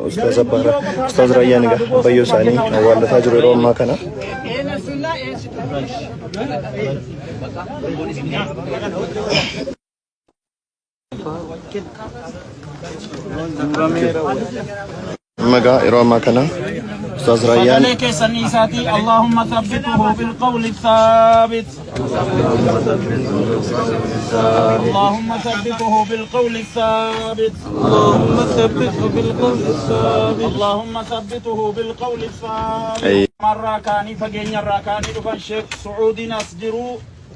Ustaaz Abbaa Ustaaz Raayyaan egaa abbayyoo isaanii awwaallataa jiru yeroo ammaa kana. Amma egaa yeroo ammaa kana Ustaaz Raayyaan Sagalee keessan dhiisaatii Allahumma thabbituhu bilqawli thaabit. Allahumma thabbituhu bilqawli thaabit. اللهم ثبته بالقول الثابت. Allahumma thabbituhu bilqawli thaabit. Ay. Marraa kaanii fageenya irraa kaanii dhufan Sheekh Su'uudiin as jiru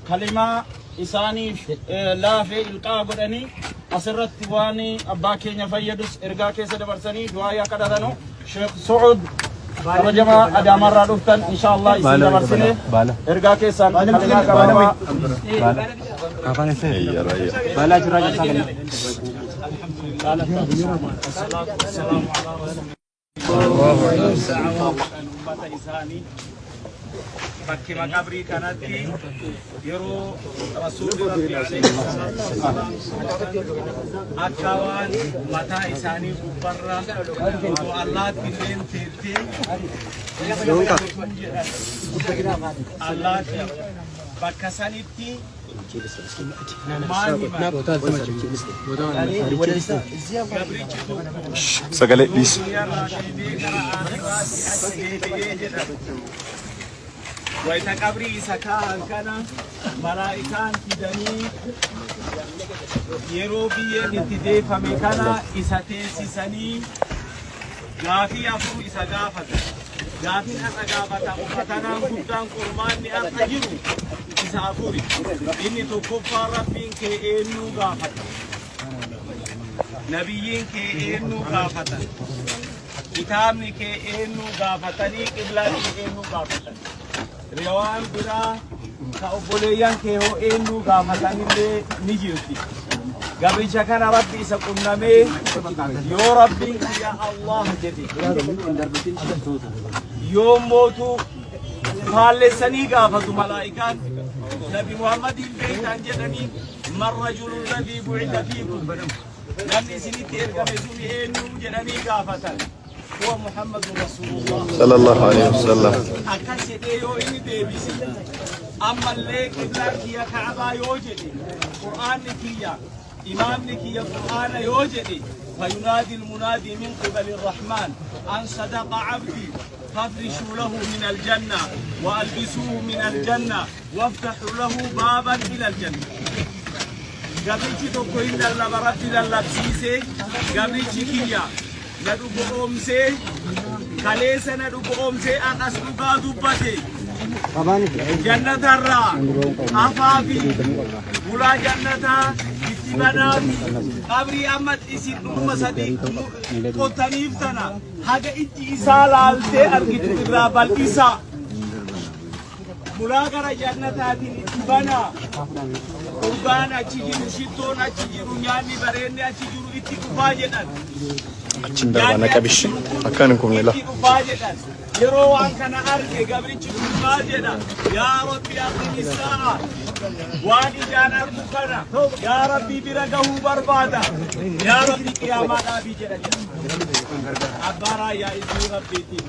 kalimaa isaaniif laafe ilqaa godhanii asirratti waan abbaa keenya fayyadus ergaa keessa dabarsanii du'aa yaa kadhatanu Sheekh Su'uud kabajamaa Adaamaarraa dhuftan inshaallah isin dabarsine ergaa keessaan kalimaa gabaabaa. Ayya Raayyaa. Ummata isaanii bakkima qabrii kanatti yeroo rasuulli rabbi alayhi salaatu wassalaam akka waan mataa isaanii gubbarra otoo allaatti illeen teettee jedhan allaatti bakka sanitti maal himan gabrichi tokko Sagalee dhiisi. Duniyaarraa deebi'ee gara aakhiraatti achi deebi'ee jedhan. Wayita qabrii isa kaahan kana malaa'ikaan fidanii yeroo biyyeen itti deefame kana isa teessisanii gaafii afur isa gaafatan. Gaafiin har'a gaafatamu fatanaan guddaan qormaanni har'a jiru isa afuri. Inni tokkoffaa Rabbiin kee eenyuu gaafata. Nabiyyiin kee eenyuu gaafatan. Kitaabni kee eenyuu gaafatanii qiblaan kee eenyuu gaafatan. Riwaan biraa ka obboleeyyan kee hoo eenyuu gaafatanillee ni jirti. Gabricha kana Rabbi isa qunnamee yoo Rabbiin kiyya Allah jedhe yoo mootu faallessanii gaafatu malaa'ikaan Nabi Muhammadiin beektan jedhanii man rajulu alladhii bu'itha fiikum namni isinitti ergame sun eenyu jedhanii gaafatan. Huwa Muhammadun Rasuulullah. Sallallahu alaihi wasallam. Akkas jedhee yoo inni deebise ammallee qiblaan kiyya Ka'abaa yoo jedhe Qur'aanni kiyya imaamni kiyya Qur'aana yoo jedhe فينادي المنادي من قبل الرحمن أن صدق عبدي فافرشوا له من الجنة وألبسوه من الجنة وافتحوا له بابا إلى الجنة. Gabrichi tokko hin lallaba rabbi lallabsiisee gabrichi kiyya na dhugoomsee kaleessa na dhugoomsee har'as dhugaa dubbate jannatarraa afaa fi ulaa jannataa itti banaa fi qabrii amma isin dhuma sadii qottaniif tana haga ijji isaa laaltee argitu irraa bal'isaa. Ulaa gara jannataatiin itti banaa. Urgaan achi jiru, shittoon achi jiru, nyaanni bareenni achi jiru itti dhufaa jedhan. Achiin darbaa na qabishi. Akkaan hin kufne la. Itti dhufaa jedhan. Yeroo waan kana arge gabrichi kun maal jedha? Yaa Rabbi aqimi saa'a. Waan ijaan argu kana yaa Rabbi bira gahuu barbaada. Yaa Rabbi qiyaamaa dhaabii jedha jedha. Abbaa raayyaa iznii Rabbiitiin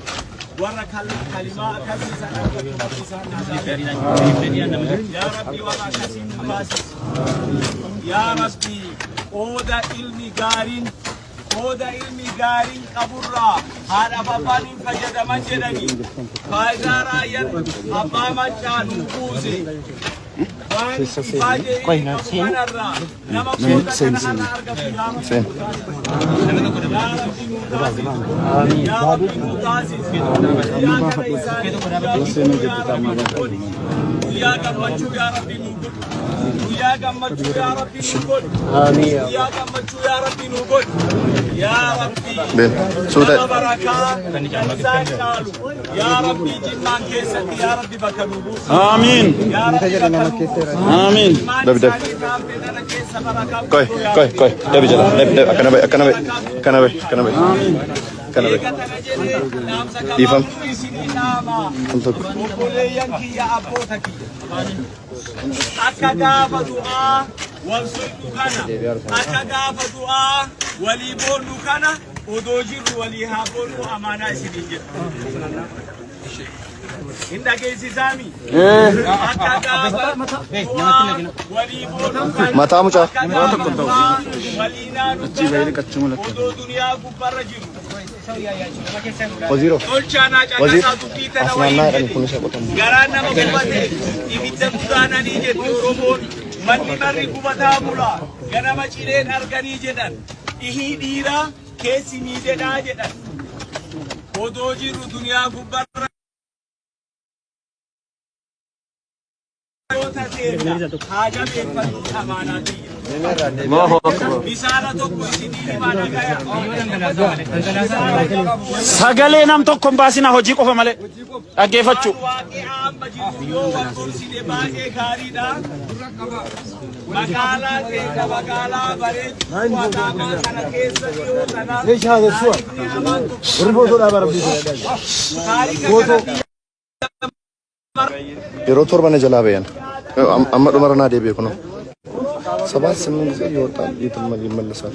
warra kalimaa akkasii san argatu Rabbi isaan haa taasisu. Yaa Rabbi warra akkasii nu taasisi. Yaa Rabbi qooda ilmi gaariin qooda ilmi gaariin qaburraa haadhaaf abbaan hin fayyadaman jedhanii faayidaa raayyaan abbaa maccaa nu buuse. Waan ifaajee inni qabu kanarraa nama qooda kana har'a argatu yaa Rabbi Seen. nu taasisi. Yaa Rabbi nu taasisi. Yaa Rabbi nu taasisi. Guyyaa kana isaanii guyyaa guddoo yaa Rabbi nu godhi. Guyyaa gammachuu yaa Rabbi nu godhi. Guyyaa gammachuu yaa Rabbi nu godhi. Guyyaa gammachuu yaa Rabbi nu godhi. Yaa Rabbi Been. Suuta. nama barakaa kan isaan caalu yaa Rabbi jimmaan keessatti yaa Rabbi bakka nu buusi. Amiin. Yaa Rabbi bakka nu buusi. Amiin. Ilmaan Dabi dabi. isaanii taafee tana keessa barakaa Koi guddoo yaa koi Rabbi koi. nu Dabi jala. Dabi dabi. Akkana bahi akkana bahi. Akkana bahi akkana bahi. Akkana bahi. Eega tana jedhee dhaamsa Dhiifama. gabaabduu isinii dhaama. Al tokko. Obboleeyyan kiyya abboota kiyya. Akka gaafa du'aa wal soydu kana. Akka gaafa du'aa Walii boonnu kana odoo jirru walii haa boonnu amaanaa isiniin jedha. Hin dhageessisaami? Akka gaafa du'aa walii boonnu kana Mataa mucaa. akka gaafa du'aa walii naanu kana odoo duniyaa gubbarra jiru. Waziiroo. Tolchaa naa Waziir. caqasaa dubbii tana As waliin naannaa jedhani jedhe. kunis haa qotamu. Garaan nama gubate ibidda gudaananii jetti Oromoon. Manni marri gubataa bula ganama cileen arganii jedhan. Ihii dhiiraa keessi miidhedhaa jedhan. Odoo jirru duniyaa gubbarra yoo tateedha haa jabeeffannu amaanaa tiyya. Misaala tokko isinii himaa dhagaya. Sagalee nam tokko hin baasina hojii qofa malee dhaggeeffachuu. Waaqii amma jiru yoo wal gorsine baay'ee gaariidha. Magaalaa keenya magaalaa bareedduu Adaamaa kana keessa dhiyoo tana taarikni hamaan tokko taarika kana biyya Yeroo torba na jalaa bayan. Amma dhumarra naa deebi'e kunoo. ሰባት ስምንት ጊዜ ይወጣል ይመለሳል።